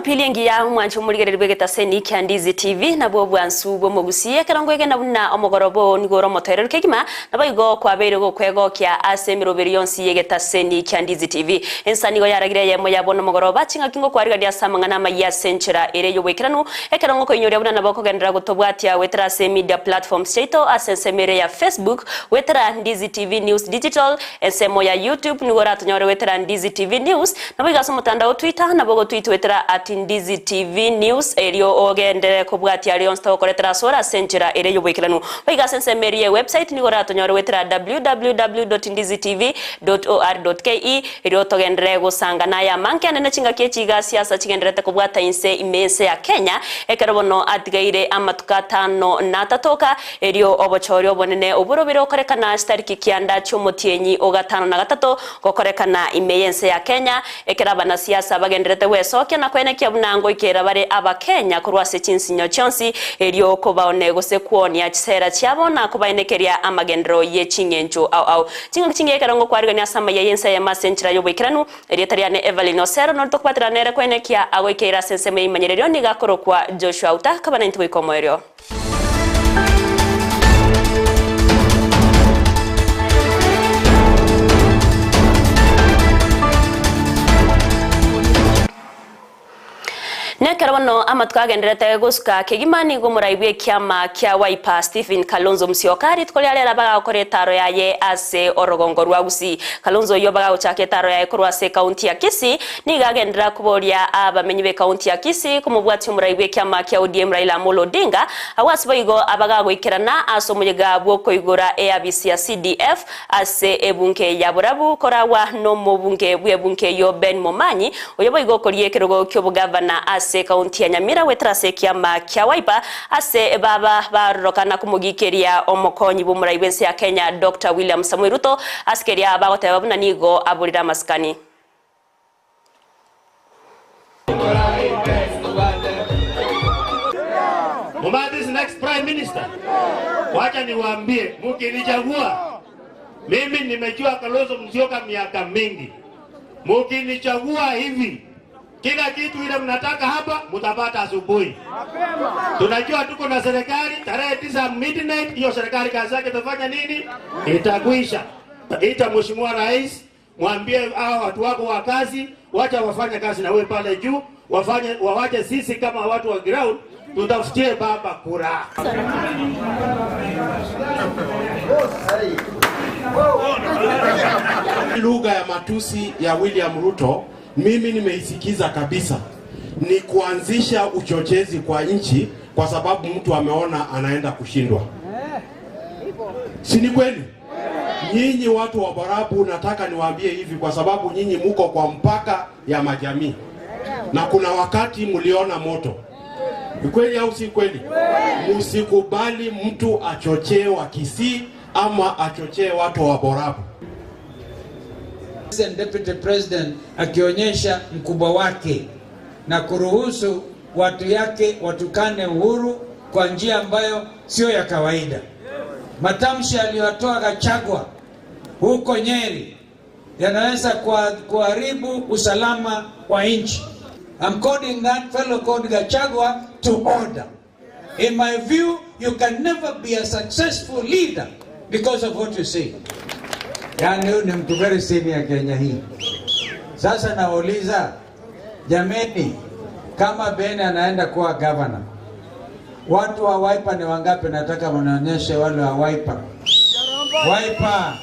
Jumapili engiya omwanche omorigereria bw'egetaseni kia Ndizi TV nabwo obwansu bw'omogusi ekero nkwegena buna omogoroba oo nigo ore omotoereru kegima naboigo kwabeire gokwegokia ase emeroberi yonsi y'egetaseni kia Ndizi TV. Ensa nigo yaragire eyemo ya bono omogoroba chingaki ngokwarigania ase amang'ana amayia ase enchera ere y'oboikeranu ekero ngokoinyoria buna nabo okogenderera gotobwatia goetera ase media platforms chiaito ase ensemo ere ya Facebook goetera Ndizi TV News Digital Ensemo ya YouTube nigo oratonyore goetera Ndizi TV News, naboigo ase omotandao o Twitter nabo ogotweet goetera at Ndizi TV News erio ogenderere kobwatia aria onsi togokoretera asore ase enchera ere y'oboikeranu. Boigo ase ensemo eria ye website nigo oratonyore goetera www dot ndizitv dot or dot ke erio togenderere gosanga naye amange anene chingaki echi iga siasa chigendererete kobwata inse ime y'ense ya Kenya ekero bono atigaire amatuko atano na atato oka Erio obochori obonene oborobire gokorekana chitariki kianda chi'omotienyi o gatano na gatato gokorekana ime y'ense ya Kenya, ekero abanasiasa bagendererete gwesokia na koenekia buna ngoikera bare Abakenya korwa ase chinsinyo chionsi, erio kobaone gose kwonia chisera chiabo na kobaenekeria amagenderero ye ching'encho ao ao. Chingaki chingiya ekero ngokwarigania ase amaiya y'ense eyemo ase enchera y'oboikeranu, Erieta riane Evelyn Osero, nori tokobaterana nere koenekia agoikeire ase ensemo y'eimanyererio nigo akorokwa Joshua Auta, kaba naintwe goika omoerio. Nekero bono amatuko agendererete gosuka kegima nigo omorai bw'ekiama kia Wiper Stephen Kalonzo Musyoka rituko ria rero bagakora etaro yaye ase orogongo rwa Gusii. Kalonzo oyio bagagochaka etaro yaye korwa ase ekaunti ya Kisii Nigo agenderera koboria abamenyi b'ekaunti ya Kisii komobwatia omorai bw'ekiama kia ODM Raila Amolo Odinga, agwo ase boigo abagagoikerana ase omoyega bw'okoigora eabisi ya CDF ase ebunge ya Borabu koragwa nomobunge bw'ebunge eyio Ben Momanyi oyo boigo okoria ekerogo ki'obogavana ase ekaunti ya Nyamira goetera ase ekiama kia Wiper ase baba barorokana komogikeria omokonyi bw'omorai bw'ense ya Kenya Doctor William Samoei Ruto ase keria bagoteba buna nigo aborire amasikani. Mumati next prime minister, wacha niwaambie, mukinichagua mimi, nimejua Kalonzo Musyoka miaka mingi. Mukinichagua hivi, kila kitu ile mnataka hapa mutapata asubuhi. Tunajua tuko na serikali tarehe 9 midnight, hiyo serikali kazi yake itafanya nini? Itakwisha. Ita mheshimiwa rais Mwambie hao watu wako wa kazi, wacha wafanye kazi na wewe pale juu, wafanye wawache sisi kama watu wa ground tutafutie baba kura. Lugha ya matusi ya William Ruto mimi nimeisikiza kabisa, ni kuanzisha uchochezi kwa nchi, kwa sababu mtu ameona anaenda kushindwa. Si ni kweli? Nyinyi watu wa Borabu, nataka niwaambie hivi, kwa sababu nyinyi muko kwa mpaka ya majamii na kuna wakati mliona moto. Ni kweli au si kweli? Msikubali mtu achochee wa Kisii ama achochee watu wa Borabu. Deputy President akionyesha mkubwa wake na kuruhusu watu yake watukane Uhuru kwa njia ambayo sio ya kawaida. Matamshi aliyotoa Gachagua huko Nyeri yanaweza kuharibu usalama wa nchi. I'm calling that fellow called Gachagua to order. In my view, you can never be a successful leader because of what you say. Yani huyu ni mtu very senior Kenya hii. Sasa nauliza jameni, kama Ben anaenda kuwa governor, watu wa Wiper ni wangapi? Nataka mnionyeshe wale wa Wiper. Wiper.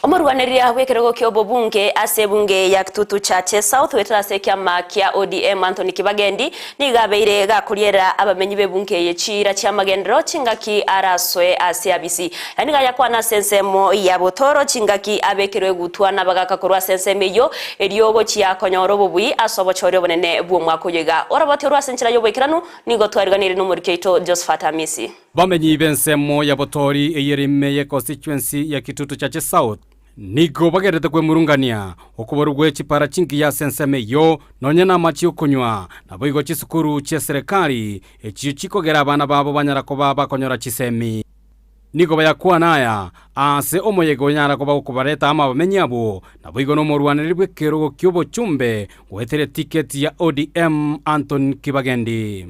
Omorwanereria bw'ekerogo ki'obobunge ase ebunge ya Kitutu Chache South goetera ase ekiama kia ODM Anthony Kibagendi nigo abeire gakoriera abamenyi b'ebunge eye chiira chi'amagenderero chingaki arasoe ase abisi. Aya nigo ayakwana ase ensemo ya Botoro chingaki abekerwe egutwa nabagaka korwa ase ensemo eyio erio gochia konyora obobui ase obochori obonene bw'omwaka oyo iga. Oroboti orwo ase enchera y'oboikeranu nigo twariganirie nomoriki oito Josephat Amisi. Bamenyi b'ensemo ya Botori eyere ime ye constituency ya Kitutu Chache South nigo bagenderete kwemurungania okoborwa gwe chipara chingiya ase ensemo eyio nonya namache okonywa naboigo chisukuru chie serekari echio chikogera abana babo banyara koba bakonyora chisemi. Nigo bayakwana aya ase omoyega onyara koba gokobareta amo abamenyi abwo, naboigo nomorwanereri bw'ekerogo ki'obochumbe goetera etiketi ya ODM Anthony Kibagendi.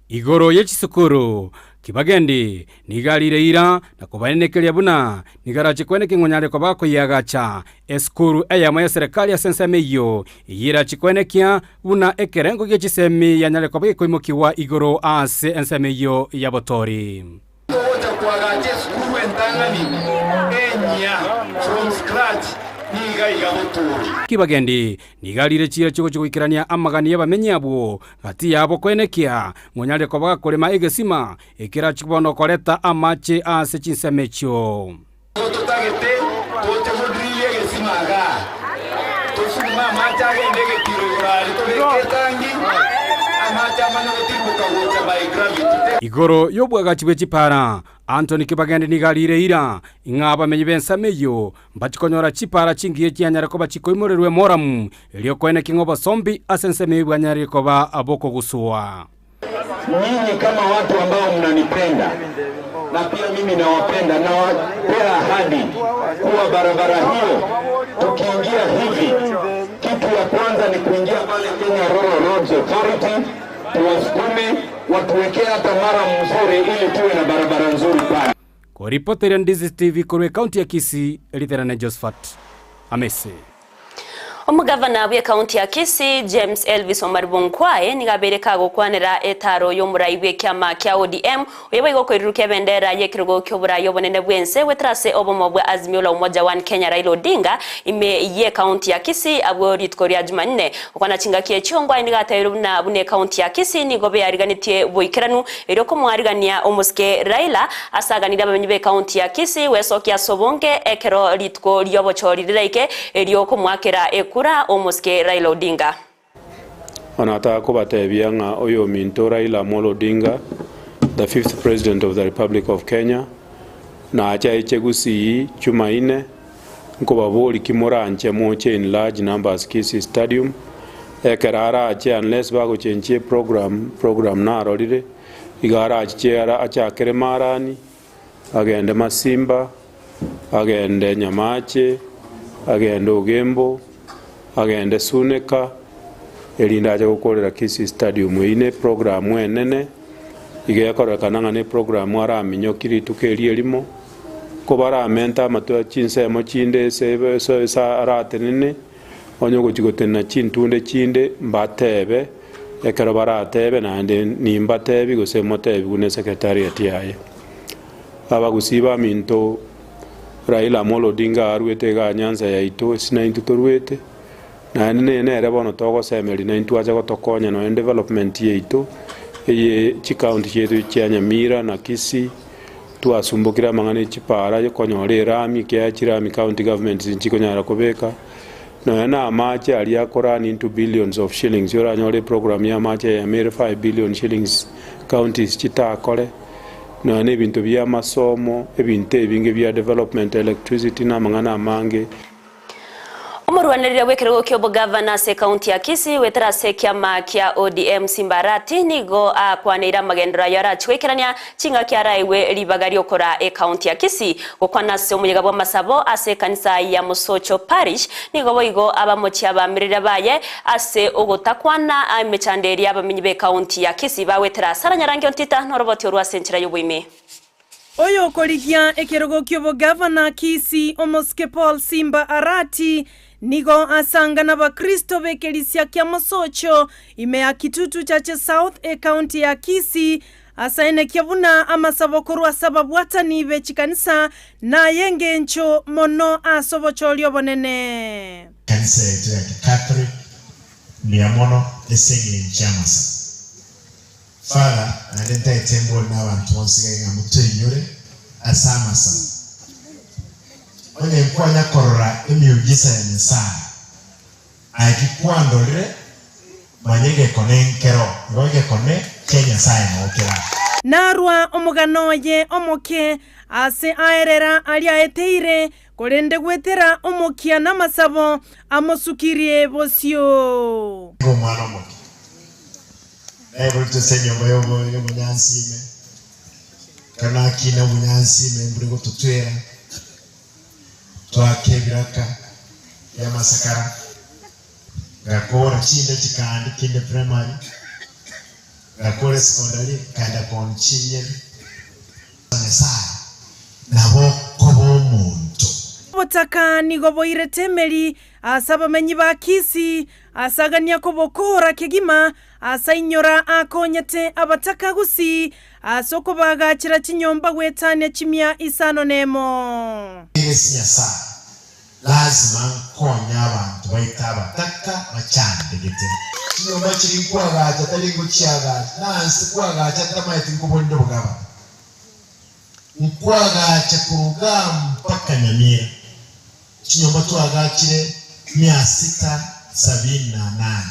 Igoro ye chisukuru, Kibagendi nigo arire eira na kobaenekeria buna nigo arache kweneka ing'o nyare koba akoyiagacha esukuru eyemo ya serikali ase ensemo eyio, eyio erache kwenekia buna ekerengo gie chisemi yanyare koba gekoimokigwa igoro ase ensemo eyio ya botori. Togocha koagacha esukuru entang'ani enyia from scratch niga iga gotooria. Kibagendi nigo arire chiira chigochia goikerania amagani y'abamenyi abwo gati yabo koenekia ng'onyare koba gakorema egesima ekerachie bono koreta amache ase chinsemo echio. Nigo totagete toche godrill egesima igaa, tosugume amache agende egetiro igoro aria tobeke etangi, amache amanye gotirimboka gocha by gravity. Igoro y'obwagachi bwe chipara, Anthony Kibagendi nigo ariire eira ng'a abamenyi b'ensemo eyio mbachi konyora chipara chingiya chianyare koba chikoimorerwa emoramu, erio koenekia ng'a obosombi ase ensemo eyio bwanyarire koba bokogusua. Nyinyi kama watu ambao mnanipenda na pia mimi nawapenda, nawapea ahadi kuwa barabara hiyo tukiingia hivi, kitu ya kwanza ni kuingia pale Kenya Rural Roads Authority, tuwasukume watuwekee hata mara mzuri, ili tuwe na barabara nzuri pale. Koripoteria Ndizi TV korwa ekaunti ya Kisii, Riterane Josephat Amese. Omogavana bw'ekaunti ya Kisii James Elvis Omariba Onkwae nigo abeire kagokwanera etaro y'omorai bw'ekiama kia ODM oyo boigo okoirurukia ebendera y'ekerogo ki'oborai obonene bw'ense goetera ase obomo bwa Azimio la Umoja One Kenya Raila Odinga ime y'ekaunti ya Kisii abwo rituko ria Jumanne. Gokwana chingaki echio Ongwae nigo atebirie buna buna ekaunti ya Kisii nigo beyariganetie boikeranu erio komoarigania omosike Raila ase aganirie abamenyi b'ekaunti ya Kisii gwesokia ase obonge ekero rituko ri'obochori riraike erio komoakera ekura omosike Raila Odinga. Bono nataka kobatebia ng'a oyominto Raila Amolo Odinga, the fifth President of the Republic of Kenya, nache aiche Gusii Chumaine, nkobaboria ki moranche moche in large numbers Kisii Stadium, ekero arache unless bagochenchia eprogram, program narorire, iga arachiche achakere Marani, agende Masimba, agende Nyamache, agende Ogembo, agende Suneka, erinde ache gokorera Kisii Stadium. Eyio ne eprogramu enene, iga ekororekana ng'a ne eprogramu araminyokie rituko erio erimo, kobaramente amatwe chinsemo chinde ase ase aratenene, Onye ogochia gotenena chintunde chinde, mbatebe, ekero baratebe naende nimbatebi gose motebi buna esekretariat yaye. Abagusii baminto Raila Amolo Odinga arwete igaa Nyanza yaito ase naintwe torwete, naende neye nere bono togosemeria naintwe ache gotokonya nonya development yaito eye chicounty chiaito chia Nyamira na Kisii, Twasumbokire amang'ana e chipara konyora erami, ekiagera chirami county governments nchikonyara kobeka, nonya na amache aria akorun into billions of shillings, oranyore eprogram ya amache eyemo ere 5 billion shillings counties chitakore, nonya na ebinto bia amasomo, ebinto ebinge bia development, electricity na amang'ana amange. Omorwanereri bw'ekerogo ki'obogavana ase ekaunti ya Kisii goetera ase ekiama kia ODM Simba Arati nigo akwaneire amagenderero ayio arachie goikerania chingaki araegwe ribaga ri'okoraa ekaunti ya Kisii gokwana ase omoyega bw'amasabo ase ekanisa ya Mosocho Parish nigo boigo abamochie abaamereri baye ase ogotakwana emechando eria abamenyi b'ekaunti ya Kisii bagoetera ase Aranyarangi Ontita noroboti orwo ase enchera y'oboime. Oyokorigia ekerogo ki'obogavana Kisii omosike Paul Simba Arati nigo asanga n'abakristo b'ekerisia kia Mosocho ime ya Kitutu Chache South ekaunti ya Kisii asaenekia buna amasabo korwa ase ababwatani be chikanisa nay'engencho mono ase obochori obonene. Ekanisa yaito ya Catholic mbuya mono ase engencho y'amasabo. Father, naende ntaete mbori nabanto bonsi gaiga ng'a motoinyore ase amasabo. Onye nkwanya korora emiujiza ya Nyasae, aye ki kwandorire, manya egekone nkero, igo egekone kia Nyasae noo kera. Narwa omogano oye omoke ase aerera aria aeteire, korende goetera omokia namasabo amosukirie bosio. Nigo omwana omoke naiboretwe ase enyomba y'obonyansi ime, ekero nakina obonyansi ime mbure gototwera, twaka ebiraka bi'amasakara, ngakora chinde chikandi kinde primary, ngakora esecondary, nkaenda kooni chinyeni. Nyasae nabo okoba omonto. Obotaka nigo boirete emeri ase abamenyi ba Kisii, ase agania kobokoora kegima, ase ainyora akonyete abataka Gusii ase okobaagachera chinyomba goetania chimia isano nemo. Ase Nyasae, Lasima nkonye abanto baito abataka bachandegete. Chinyomba chiria nkoagacha tari ngochiagacha, na ase koagacha ntamaeti nkoborinde obogabana. Nkoagacha koruga mpaka Nyamira, chinyomba twaagachire mia sita sabini na nane.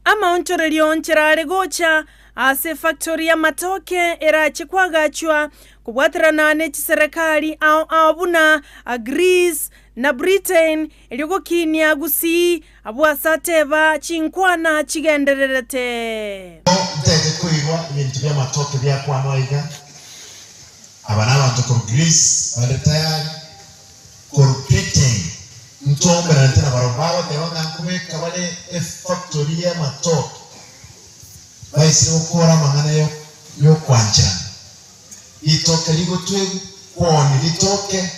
Amaonchorerio nchera are gocha ase efactori y'amatoke erache koagachwa kobwaterana ne chiserekari ao ao buna Greece na Britain erio gokinia Gusii abwo ase ateba chinkwana chigendererete. Ntaete koigwa ebinto bi'amatoke biakwanwa iga, Aba nabanto korwa Greece bare tayari, korwa Britain ntomeranete nabarabwo bagoteba ng'a nkobeka bare efactory y'amatoke baisire gokora amang'ana y'okwancherana. Ritoke rigotwegwa kwoni ritoke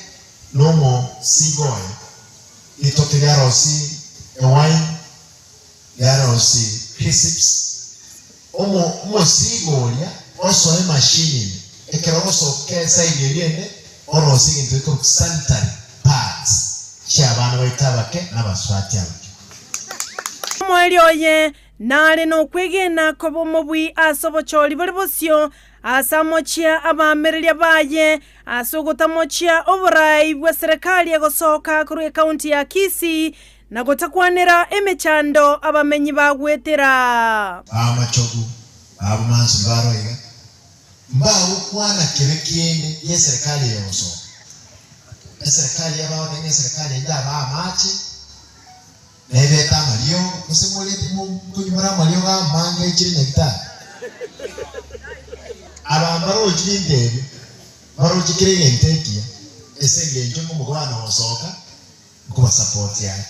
nomosigo oye, ritoke riarosie ewine, riarosie crisps, omo omosigo oria osoe emachine ime, ekero ogosoka eside eria ende orosie egento gekorokwa sanitary pads chi'abana baito abake na abasubati abake. Omoerio oye nare nokwegena koba omobui ase obochori bore bosio, Ase amochia abaamereria baye ase ogotamochia oboraai bw'eserekari egosoka korwa ekaunti ya Kisii na gotakwanera emechando abamenyi bagwetera. B'amachogu b'abomansoni baroo iga, mbagokwana kebe kende gi'eserekari eye egosoka. Eserekari y'abagotebi ng'a eserekari eye yabaa amache, na ebete amariogo, gose morete mokonywa more amariogo amange aichire nyagitari. Aba mbarochi binto ebio, mbaroche kera egento ekiya, ase engencho ng'a omogabane ogosoka nkobasapoti are.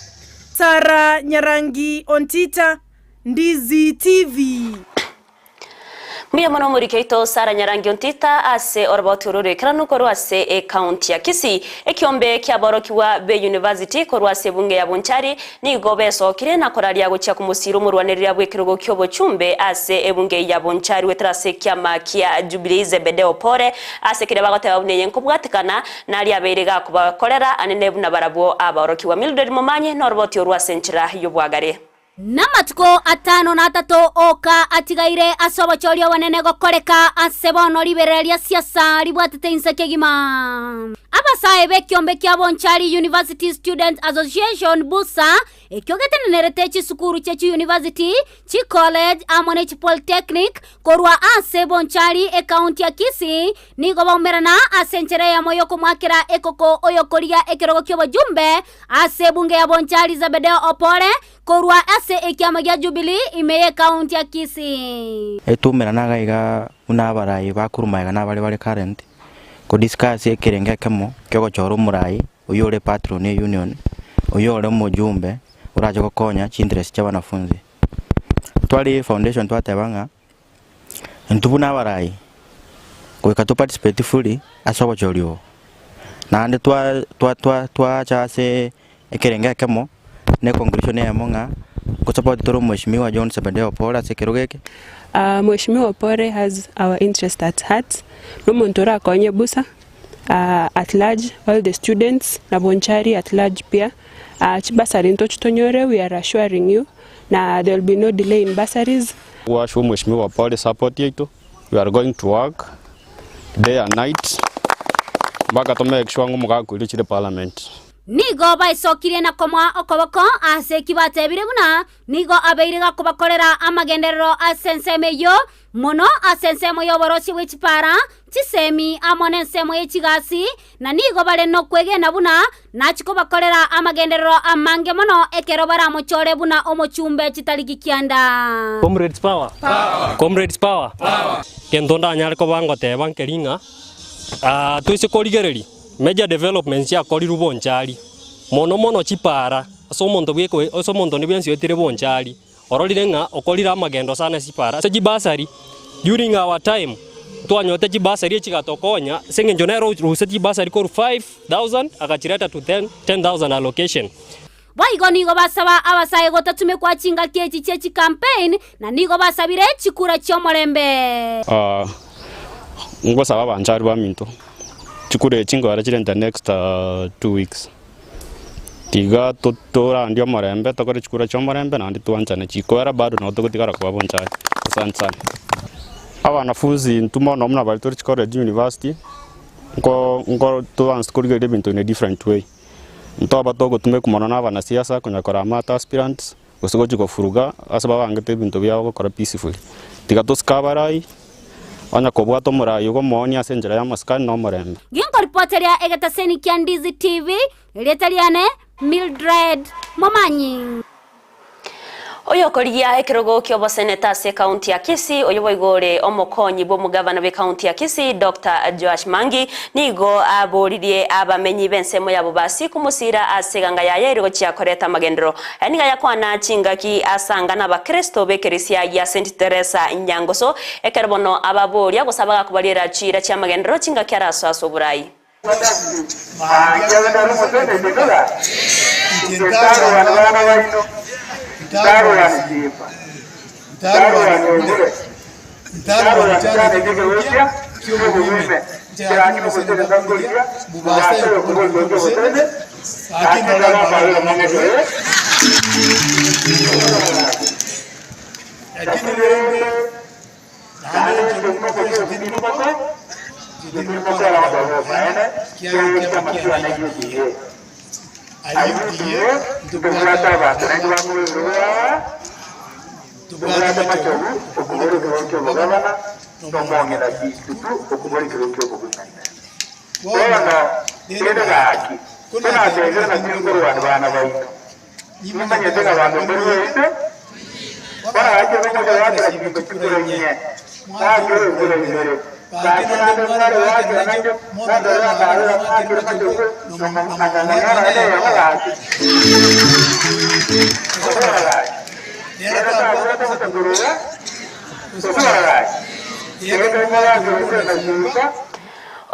Sarah Nyarangi Ontita, Ndizi TV. Mbuya mono omoriki oito Sarah Nyarangi Ontita ase oroboti oro roikeranu korwa ase ecounty ya Kisii. Ekiombe kiaborokigwa be university korwa ase ebunge ya Bonchari nigo besokire na koraria gochia komosiira omorwanereria bw'ekerogo ki'obochumbe ase ebunge ya Bonchari goetera ase ekiama kia Jubilee Zebedeo Opore ase keria bagoteba buna eye nkobwatekana naria abeire gakobakorera anene buna barabwo abaorokigwa. Mildred Momanyi noroboti orwo ase enchera y'obwagare. Namatuko atano na atato oka atigaire ase obochori obonene gokoreka ase bono riberera ria siasa ribwatete inse kegima. Abasae b'ekiombe kia Bonchari University Students Association, BUSA, ekio getenenerete chisukuru chie chiuniversity, chicollege amo ne chipolytechnic korwa ase Bonchari ekaunti ya Kisii nigo baumerana ase enchera eyemo y'okomoakera ekoko oyokorigia ekerogo ki'obojumbe Ase ebunge ya Bonchari Zebedeo Opore korwa ase ekiama gia Jubilee ime y'ekaunti ya Kisii. Etumerana iga iga buna abarai bakorwa magega na baria bare current, ko discuss ekerengo ekemo kiogochora omorai oyio ore patron e union, oyio ore omojumbe orache gokonya chi interest chia abanafunzi. Tware foundation twateba ng'a intwe buna abarai goika to participate fully ase obochori obo. Naende twa twa twa twaacha ase ekerengo ekemo, na econclusion eyemo ng'a ngosupport tore omweshimiwa John Zebedeo Opore ase ekerogo eke. Mweshimiwa Opore has our interest at heart, nomonto orakonye busa at large all the students na Bonchari at large pia, chibasari ntochitonyore we are assuring you na there will be no delay in bursaries. Gwachwa omweshimiwa Opore support yaito, we are going to work day and night mpaka to make sure ng'a omogaka oria ochire parliament. Nigo baesokirie na komoa okoboko ase eki batebire buna nigo abeire gakobakorera amagenderero ase ensemo eyio, mono ase ensemo y'oborosia bwe chipara, chisemi, amo nensemo ye chigasi, na nigo bare nokwegena buna nachie kobakorera amagenderero amange mono ekero baramochore buna omochumbe chitariki kianda. Comrades power! Comrades power! Gento ndanyare koba ngoteba nkeri ng'a toise korigereria major developments chiakorirwe bonchari, mono mono chipara ase omonto bweko ase omonto onde bwensi oetire bonchari. Ororire ng'a okorire amagendo sana ase chipara ase chibasari, during our time ntwanyorete chibasari echigatokonya ase eng'encho nere orusetie chibasari korwa 5000 agachireta to 10000 allocation. Boigo nigo basaba abasae gotatumekwa chingaki echi chie chicampaign, na nigo basabire chikura chi'omorembe. Ngosaba abanchari baminto chikura echi nkogera chire in the next 2 weeks. Tiga torandie omorembe, tokore chikura chi'omorembe naende twanchane. Chikoera bado nabo togotigara koba bonchari. Asante sana. Abanafunzi intwe mono buna baria tore chicollege, university, nko nko toanse korigereria ebinto in a different way. Ntoba togotumekwa mono na abanasiasa konya korama ate aspirants, gose gochia kofuruga ase babangete ebinto biabo gokora peacefully. Tiga tosike abarai, onye kobwata omorai igo omoonie ase enchera y'amasikani na omorembe. Ginkoripoteria egetaseni kia Ndizi TV, erieta riane Mildred Momanyi. Oyokorigia ekerogo ki'oboseneta ase ekaunti ya Kisii, oyo boigo ore omokonyi bw'omogavana bw'ekaunti ya Kisii, Doctor Joash Mangi, nigo aboririe abamenyi b'ensemo ya Bobasi komosira ase eganga yaye ere gochia koreta amagenderero. Aya nigo ayakwana chingaki asanga n'abakristo b'ekerisia gia St Teresa Nyangoso, ekero bono ababoria gose abagakobariera chiira chi'amagenderero chingaki arasoe ase oborai.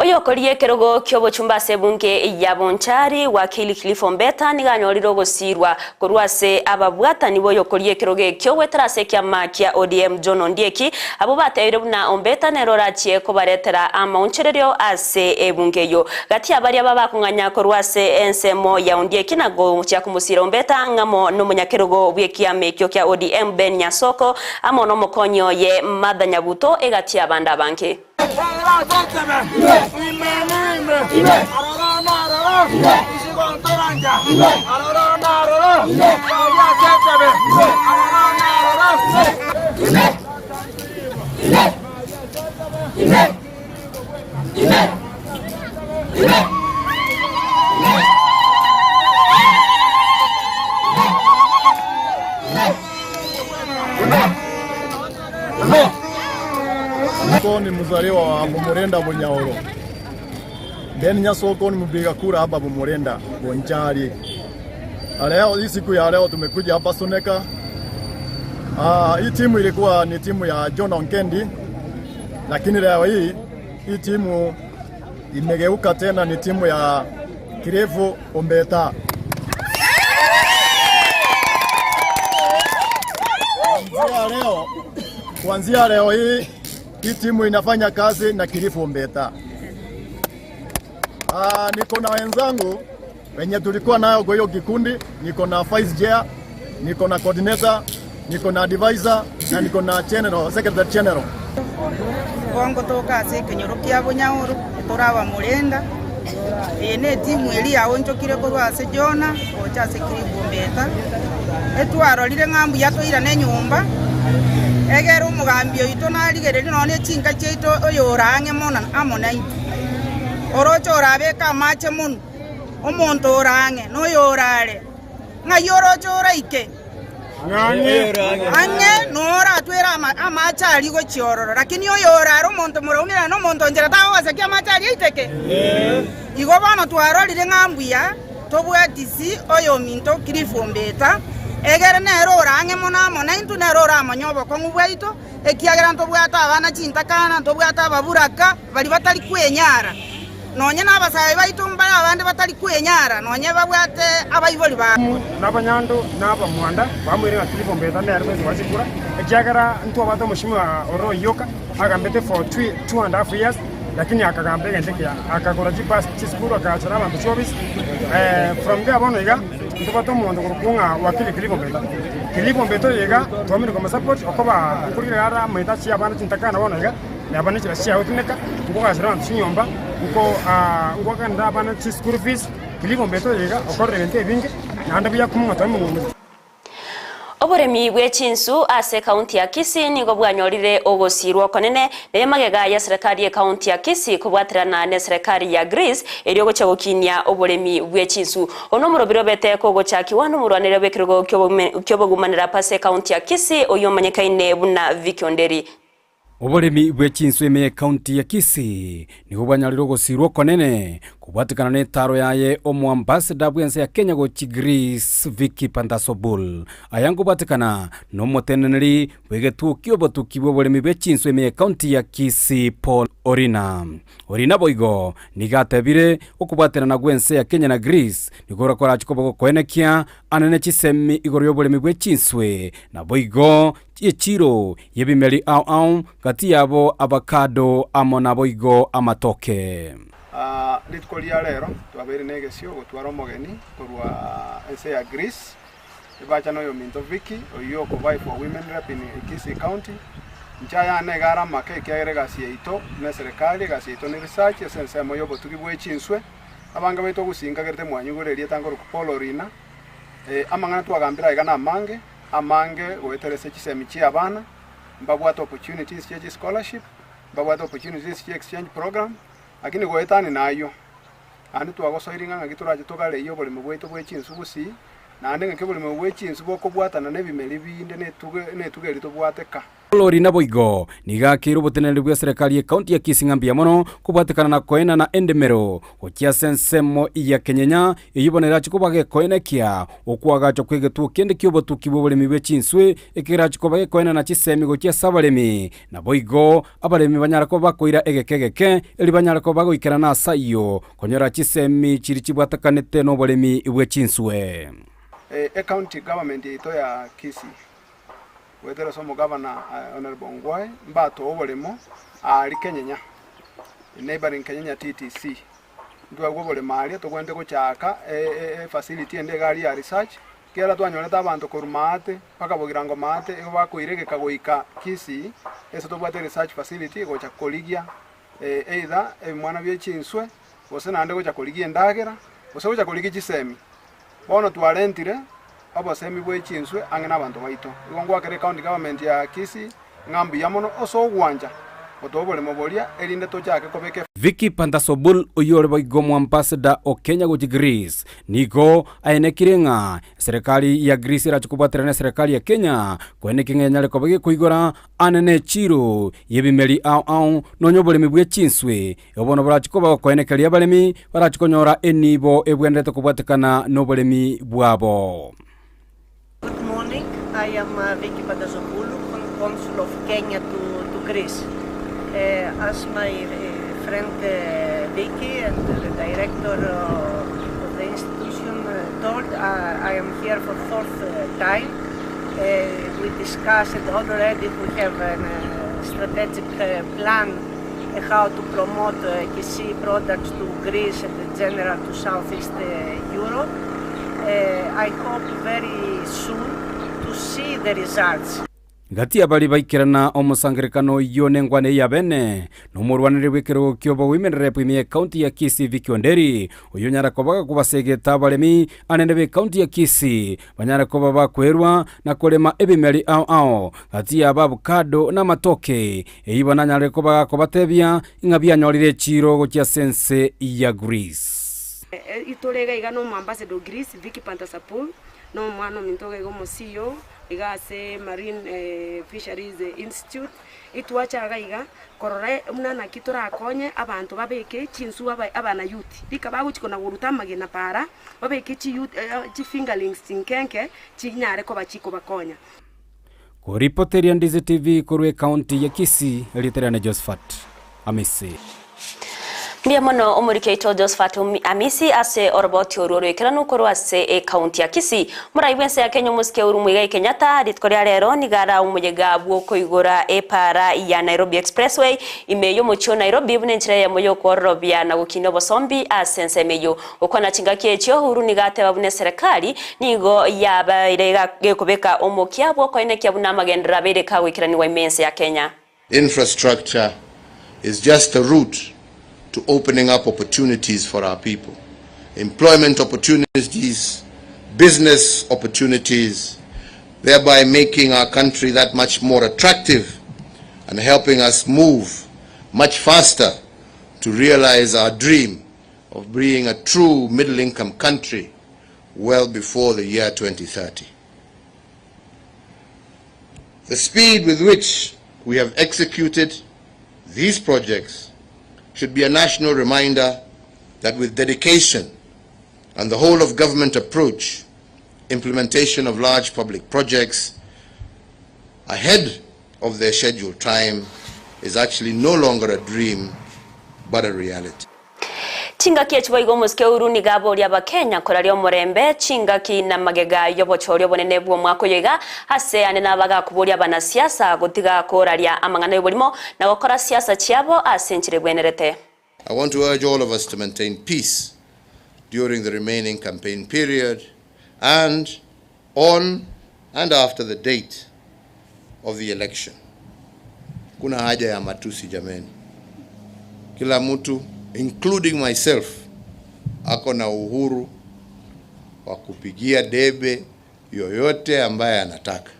Oyokoria ekerogo ki'obochumba ase ebunge ya Bonchari, Wakili Cliff Ombeta, nigo anyorire ogosirwa korwa ase ababwatani b'oyokoria ekerogo ekio goetera ase ekiama kia ODM John Ondieki, abwo batebire buna Ombeta nere orachie kobaretera amaonchorerio ase ebunge eyio. Gati ya baria babakong'anya korwa ase ensemo ya Ondieki na gochia komosira Ombeta ng'amo nomonyakerogo bw'ekiama ekio kia ODM Ben Nyasoko amo nomokonyi oye Martha Nyabuto egati y'abande abange. Ni mzaliwa wa Bumurenda Bunyaoro. Ben Nyasoko ni mpiga kura hapa Bumurenda Bonchari. Leo hii siku ya leo tumekuja hapa Suneka. Hii timu ilikuwa ni timu ya John Onkendi, lakini leo hii hii timu imegeuka tena ni timu ya Kirevu Ombeta. Kuanzia leo, kuanzia leo hii hii timu inafanya kazi na Kilifu Ombeta. Niko na wenzangu wenye tulikuwa nayo kwa hiyo kikundi, niko na vice chair, niko na coordinator, niko na advisor na niko na general, secretary general. Bongo toka ase ekenyoro kia Bonyaoro, toraba Murenda. Eye netimu eria yaonchokire korwa ase Jona gocha ase Kiribu Ombeta. Etwarorire ng'a mbuya toirane nyomba, egere omogambi oito narigererie nonya ne chinka chiaito oyore ang'e mono amo naintwe. Oroche orabeke amache monwe, omonto ore ang'e noyore are, ng'ai oroche oraike? Ang'e noratwere amache aria gochia ororo, lakini oyore are omonto moraumerane nomonto onchera tagogosekia amache aria aiteke. Igo bono twarorire ng'a mbuya tobwatisi oyominto Cliff Ombeta, egere nere ore ang'e mono amo naintwe, nere oramanye obokong'u bwaito, ekiagera ntobwate abana chintakana, ntobwate ababuraka baria batari kwenyara. Nonye nabasae baito mbare abande batari kwenyara, nonye babwate abaibori babo. Nabanyando na abamwanda bamoire ng'a Filipo Mbeta nere bwensi gochikura, ekiagera ntwabwate omoshimiwa ore oyoka agambete for two and half years, lakini akagamba egento ekiya, akagora chibus chisukuru akagachera abanto chiofisi. From there bono iga ntobwate omonto okorokwa ng'a wakili Filipo Mbeta. Filipo Mbeta oyo iga twamire komosupport okoba okorire are amaete achie abana chintakana bono iga. Naba ne chibesa chiagotumeka, nkogachera abanto chinyomba, nkoakanera abana chischool fees, Filipo Mbete oyo iga okorire ebinto ebinge, naende buya komong'ata omong'ina. Oboremi bwe chinsu ase ekaunti ya Kisii nigo bwanyorire ogosiirwa okonene na emagega ya serikali y'ekaunti ya Kisii kobwaterana neserekari ya Greece erio gochia gokinia oboremi bwe chinsu. Ono omorobiri obete kogochakigwa nomorwaneria bw'ekerogo kiobogumanera ase ekaunti ya Kisii oyio omanyekaine buna Vicky Onderi. Oboremi bwe chinswe ime y'Ekaunti ya Kisii nigo bwanyarire ogosiirwa okonene kobwatekana n'etaro yaye omoambassador bw'ense ya Kenya gochia Greece Vicky Pantazopul. Aya nkobwatekana nomoteneneri bw'egetuo ki'obotuki bw'oboremi bwe chinswe ime y'Ekaunti ya Kisii Paul Orina. Orina boigo nigo atebire okobwaterana gw'ense ya Kenya na Greece nigo korache koba gokoenekia anene chisemi igoro y'oboremi bwe chinswe naboigo Chi'echiro y'ebimeri ao ao, gati yabo avakado amo naboigo amatoke. Rituko ria rero twabeire negesio gotwara omogeni korwa ense ya Greece, ebacha noyominto Vicky oyio okovie for women rep in Kisii county. Inche ayane iga are amake ekiagera egasi yaito neserekari, egasi yaito ne research ase ensemo yobotugi bwe chinswe. Abange baito ogosinkagerete mwanyigure erieta nkorokwa Paul Orina. Amang'ana twagambire aiga namange. Amange goetera ase chisemi chia abana, mbabwate opportunities chia chischolarship, mbabwate opportunities chia exchange program, lakini goetania na ayio, naende twagosoirie ng'a ng'aki torache togareyie oboremo bwaito bwe chinsu gusii, naende ng'aki oboremo bwe chinsu bokobwatana na ebimeri binde na etugo na etugo eria tobwate ka. Lori naboigo nigo akeire oboteneneri bwe serikali ye county ya Kisii ng'a mbuya mono kobwatekana na koenana endemero gochia ase ensemo ya Kenyenya eyio bono erache koba gekoenekia okoagachwa kw'egetuo kende ki'obotuki bw'oboremi bwe chinswe ekerache koba gekoenana chisemi gochia ase abaremi naboigo abaremi banyare koba bakoira egeke egeke erio banyare koba bagoikerana ase ayio konyora chisemi chiria chibwatekanete noboremi bwe chinswe. Ecounty government yaito ya Kisii Goetera ase omogavana Honourable Ongwae mbatoe oboremo aaria Kenyenya, neighbouring Kenyenya TTC. Ntwaegwe oboremo aria togwenerete gochaka efacility ende iga aria ya research, ekiagera twanyorete abanto korwa maate mpaka bogirango maate igo bakoira egeka goika Kisii ase tobwate research facility gocha korigia either ebimwana bie chinswe gose naende gocha korigia endagera gose gocha korigia chisemi. Bono twarentire obosemi bwe chinswe ang'e nabanto baito. Igo ngwakera ecounty government ya Kisii ng'a mbuya mono ase ogwancha gotoa oboremo boria erinde tochake kobeka. Vicky Pantazopul oyio ore boigo omoambassador o Kenya gochia Greece nigo aenekire ng'a eserekari ya Greece erache kobwaterana neserekari ya Kenya koenekia ng'a enyare koba gekoigora ane nechiro yebimeri ao ao nonya oboremi bwe chinswe Igo bono borache koba gokoenekeria abaremi barache konyora enibo ebwenerete kobwatekana noboremi bwabo. Good morning, I am Vicky Pantazopoulou, Consul of Kenya to, to Greece. As my friend Vicky and the director of the institution told, I am here for fourth time. We discussed already, we have a strategic plan how to promote Kisii products to Greece and in general to Southeast Europe. I hope very soon to see the results. Gati y'abaria baikerana omosangererekano oyio nengwana eye y'abene, na omorwaneri bw'ekerogo ki'obogoime rep ime y'ecounty ya Kisii Vicky Onderi, oyio onyara koba gakobasegeta abaremi anene b'ecounty ya Kisii banyare koba bakwerwa na korema ebimeri ao ao gati y'aba avocado na amatoke, eyio bono anyare koba gakobatebia ng'a bianyorire echiiro gochia ase ense ya Greece. Itore iga iga na omoambassador o Greece, Vicky Pantazopoulo, na omwana ominto iga iga omo-CEO iga ase Marine Fisheries Institute, itwacha iga iga korora buna naki torakonye abanto babeke chinsu aba abana youth, rika bagochi kona koruta amagena para, babeke chiyouth chifingerlings chinkenke chinyare koba chikobakonya. Koripoteria Ndizi TV korwa ecounty ya Kisii, erieta riane Josephat Amisi. Mbuya mono omoriki oito Josephat Amisi ase oroboti orwo roikeranu korwa ase ecounty ya Kisii. Morai bw'ense ya Kenya omosike Uhuru Muigai Kenyatta rituko ria rero nigo ara omoyega bw'okoigora epaara ya Nairobi Expressway ime y'omochie o Nairobi buna enchera eyemo y'okwororobia na gokinia obosombi ase ensemo eyio. Gokwana chingaki echio, Uhuru nigo ateba buna eserekari nigo yabaire gekobeka omokia bw'okoenekia buna amagenderero abeire kagoikeranigwa ime y'ense ya Kenya. Infrastructure is just a route to opening up opportunities for our people, employment opportunities, business opportunities, thereby making our country that much more attractive and helping us move much faster to realize our dream of being a true middle income country well before the year 2030. The speed with which we have executed these projects should be a national reminder that with dedication and the whole of government approach, implementation of large public projects ahead of their scheduled time is actually no longer a dream but a reality. Chingaki echi boigo omosike Uhuru nigo aboria abakenya koraria omorembe chingaki na magega y'obochori obonene bw'omwaka oyo iga ase ande nabagakoboria abanasiasa gotiga koraria amang'ana y'oborimo na gokora siasa chiabo ase enchera ebwenerete. I want to urge all of us to maintain peace during the remaining campaign period and on and after the date of the election. Kuna haja ya matusi jameni. Kila mtu including myself ako na uhuru wa kupigia debe yoyote ambaye anataka.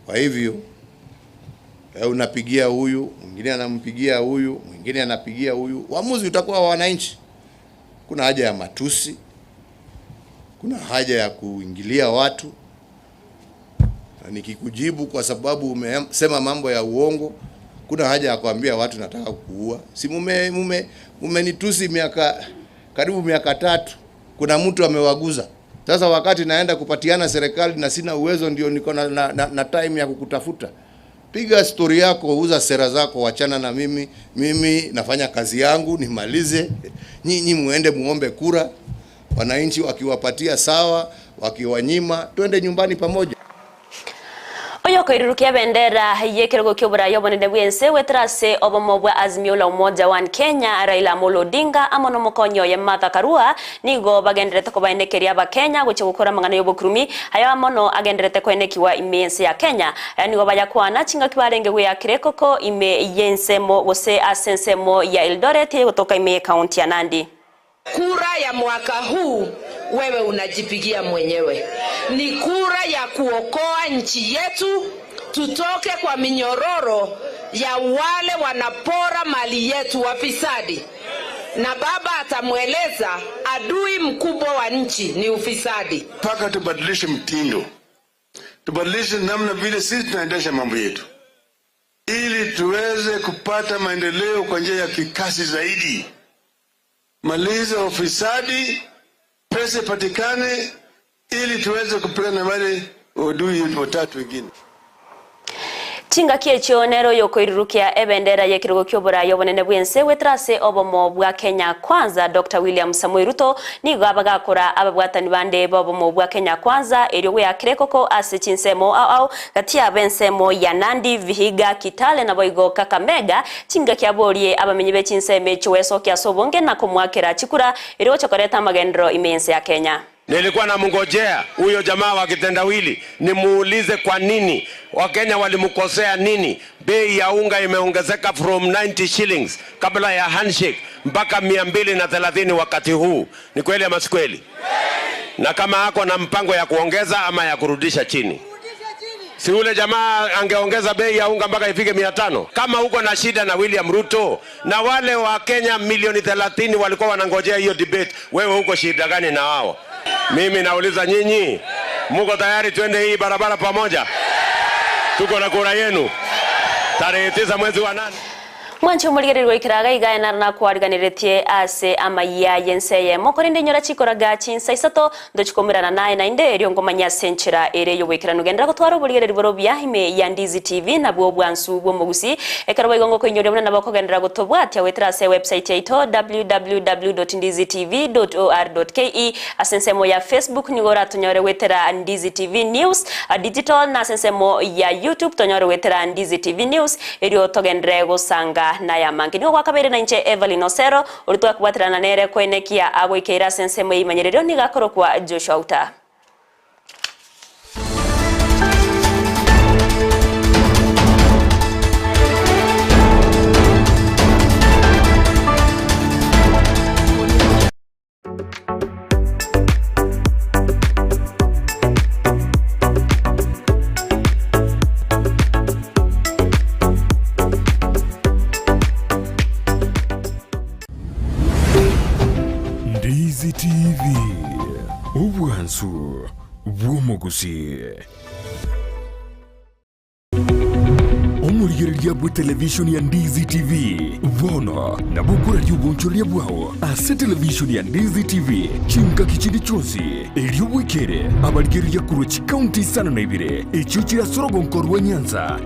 Kwa hivyo unapigia huyu, mwingine anampigia huyu, mwingine anapigia huyu, uamuzi utakuwa wa wananchi. Kuna haja ya matusi, kuna haja ya kuingilia watu. Na nikikujibu kwa sababu umesema mambo ya uongo, kuna haja ya kuambia watu nataka kuua. Si mume mume mumenitusi miaka karibu miaka tatu, kuna mtu amewaguza. Sasa wakati naenda kupatiana serikali na sina uwezo, ndio niko na, na, na, na time ya kukutafuta. Piga stori yako, uza sera zako, wachana na mimi. Mimi nafanya kazi yangu nimalize, nyinyi muende muombe kura. Wananchi wakiwapatia sawa, wakiwanyima, twende nyumbani pamoja. Oyokoirurukia ebendera y'ekerogo ki'oboraia obonene bw'ense goetera ase obomo bwa Azimio la Umoja One Kenya Raila Amolo Odinga amo nomokonyi oye Martha Karua nigo bagenderete kobaenekeria abakenya gochia gokora amang'ana y'obokurumi aya mono agenderete koenekiwa ime y'ense ya Kenya. Aya nigo bayakwana chingaki barenge goeakera ekoko ime y'ensemo gose ase ensemo ya Eldoret gotoka ime y'ecounty ya Nandi. Kura ya mwaka huu wewe unajipigia mwenyewe. Ni kura ya kuokoa nchi yetu, tutoke kwa minyororo ya wale wanapora mali yetu, wafisadi. Na baba atamweleza adui mkubwa wa nchi ni ufisadi. Mpaka tubadilishe mtindo, tubadilishe namna vile sisi tunaendesha mambo yetu, ili tuweze kupata maendeleo kwa njia ya kikasi zaidi. Maliza ufisadi, pesa ipatikane, ili tuweze kupigana na wale adui watatu wengine. Chingaki echio nero yokoirurukia ebendera y'ekerogo ki'oboraia obonene bw'ense goetera ase obomo bwa Kenya Kwanza Dr. William Samoei Ruto nigo abagakora ababwatani bande b'obomo bwa Kenya Kwanza erio goeakera ekoko ase chinsemo ao ao gati yabo ensemo ya Nandi, Vihiga, Kitale naboigo Kakamega chingaki aborie abamenyi be chinsemo echio goesokia ase obonge na komoakera chikura erio gocha koreta amagenderero ime y'ense ya Kenya. Nilikuwa namngojea huyo jamaa wa kitendawili nimuulize kwa nini Wakenya walimkosea nini. Bei ya unga imeongezeka from 90 shillings kabla ya handshake mpaka 230 wakati huu. Ni kweli ama si kweli? Na kama ako na mpango ya kuongeza ama ya kurudisha chini. Si ule jamaa angeongeza bei ya unga mpaka ifike 500? Kama uko na shida na William Ruto na wale wa Kenya milioni 30 walikuwa wanangojea hiyo debate, wewe uko shida gani na wao? Mimi nauliza nyinyi, muko tayari twende hii barabara pamoja? Tuko na kura yenu tarehe 9 mwezi wa 8. Mwanchi omorigereri ikiraga igaenara na kwariganiretie ase amaiya yenseye mokorinde nyora chikoraga chinsa isato ndochikomerana naye nainde erio ngomanya ase enchera ere yobwekeranu gendera gotwara oborigereri borobia ime ya Ndizi TV nabwo bwansu bwomogusi ekero baigo ngokoinyoria buna nabo kogendera gotobwatia wetera ase website yaito www.ndizitv.or.ke ase ensemo ya Facebook nigo oratonyore wetera Ndizi TV News digital na ase ensemo ya YouTube tonyore wetera Ndizi TV News erio togendere gosanga naya mangi nigo gwakabere na inche Evelyn Osero ori twakubwatirana nere kwenekia agoikeira ase ensemo eimanyererio nigakorokwa Joshua Uta. Ndizi TV, obwansu bw'omogusi. Omorigereria bwe televishoni ya Ndizi TV bono nabo okoraria obonchoreria bwao ase televishoni ya Ndizi TV chingaki chinde chionsi erio bwekere abarigereria korwa chikaunti isano na ibere echio chirasorogonko rwa Nyanza na.